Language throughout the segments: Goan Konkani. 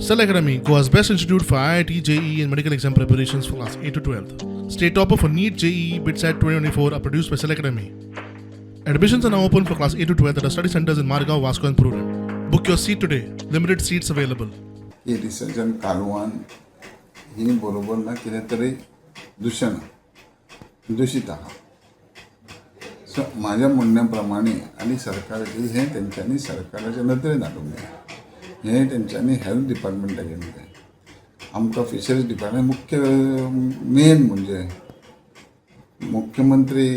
Cell Academy, Goa's best institute for IIT, JEE, and medical exam preparations for class 8 to 12. State topper for NEET, JEE, BITSAT 2024 are produced by Cell Academy. Admissions are now open for class 8 to 12 at our study centers in Margao, Vasco, and Prudent. Book your seat today. Limited seats available. की रिसर्चान कालवान ही बरोबर ना, कितें तरी दुशण दुशीत आहा. सो म्हाज्या म्हणण्या प्रमाणे आनी सरकाराचे हें तेंच्यांनी सरकाराच्या नदरेन हाडूंक जाय. हें तेंच्यांनी हेल्थ डिपार्टमेंटाक घेवंक जाय. आमकां फिशरीज डिपार्टमेंट मुख्य मेन म्हणजे मुख्यमंत्री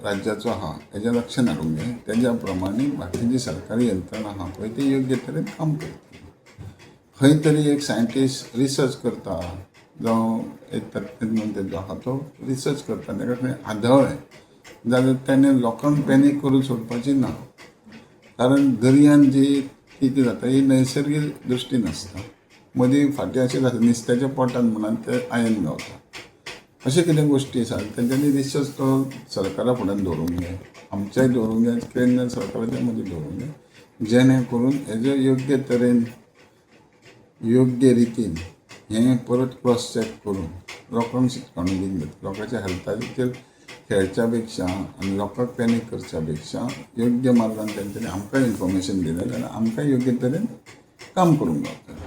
राज्याचो आहा, हेज्या लक्षान हाडूंक जाय. तेज्या प्रमाणे बाकीची सरकारी यंत्रणा आहा पळय, ती योग्य तरेन काम करतली. खंय तरी एक सायंटिस्ट रिसर्च करता जावं एक तज्ञ म्हणून तेजो आहा तो रिसर्च करता, ताका खंय आदळ्ळें जाल्यार तेणें लोकांक पॅनीक करून सोडपाची ना, कारण दर्यान जी कितें जाता ही नैसर्गीक दृश्टीन आसता. मदीं फाटीं अशें जाता, नुस्त्याच्या पोटान म्हणान तें आयन गावता, अशें कितें गोश्टी आसा. तेंच्यांनी रिसर्च तो सरकारा फुड्यान दवरूंक जाय, आमच्याय दवरूंक जाय, केंद्र सरकाराच्या मदीं दवरूंक जाय, जेणे करून हेजे योग्य तरेन, योग्य रितीन हें परत क्रॉस चॅक करून लोकांक शिटकावणी दिवंक जाता. लोकांच्या हेल्थाचेर खेळच्या पेक्षा आनी लोकांक पॅनीक करच्या पेक्षा योग्य मार्गान तेंच्यांनी आमकां इन्फॉर्मेशन दिलें जाल्यार आमकां योग्य तरेन काम करूंक गावतलें.